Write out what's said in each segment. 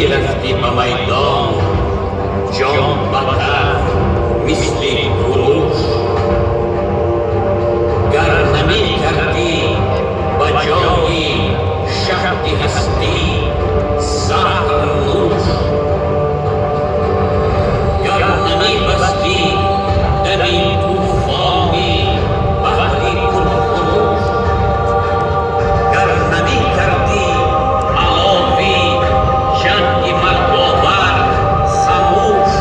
Намерафтӣ ба майдон, ҷон ба таф мисли Куруш, гар намекардӣ ба ҷои шаҳди ҳастӣ заҳр нӯш, гар намебастӣ дами тӯфони баҳри пурхурӯш, гар намекардӣ алови ҷанги марговар хамӯш.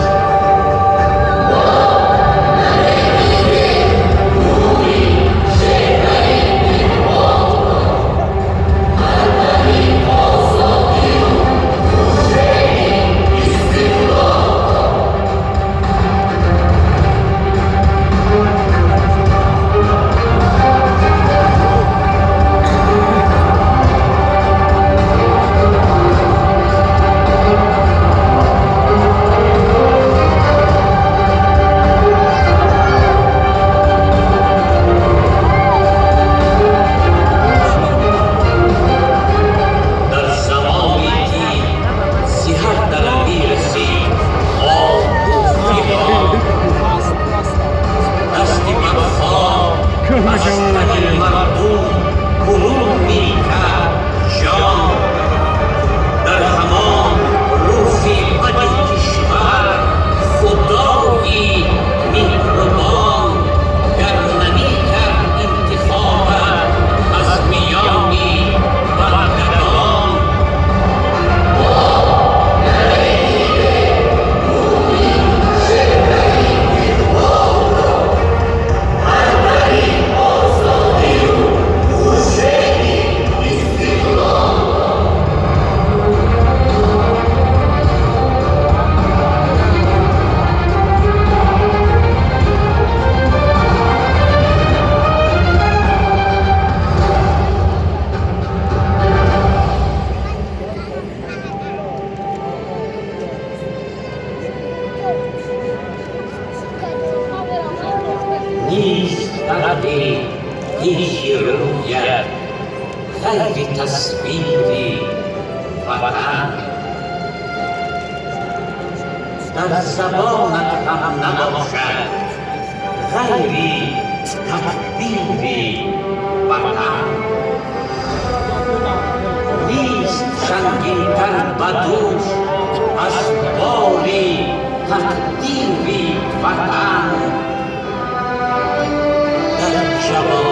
Дар замоне ки зи ҳар дар мерасид оҳу фиғон, дасти бадхоҳ аз тани мардум берун мекард ҷон, дар ҳамон рӯзи бади кишвар худои меҳрубон гар намекард интихобат аз миёни бандагон. Нест дарде пеши рӯят ғайри тасвири ватан, дар забонат ҳам набошад ғайри такбири ватан. Нест сангинтар ба дӯш аз бори тақдири ватан. Дар ҷавонӣ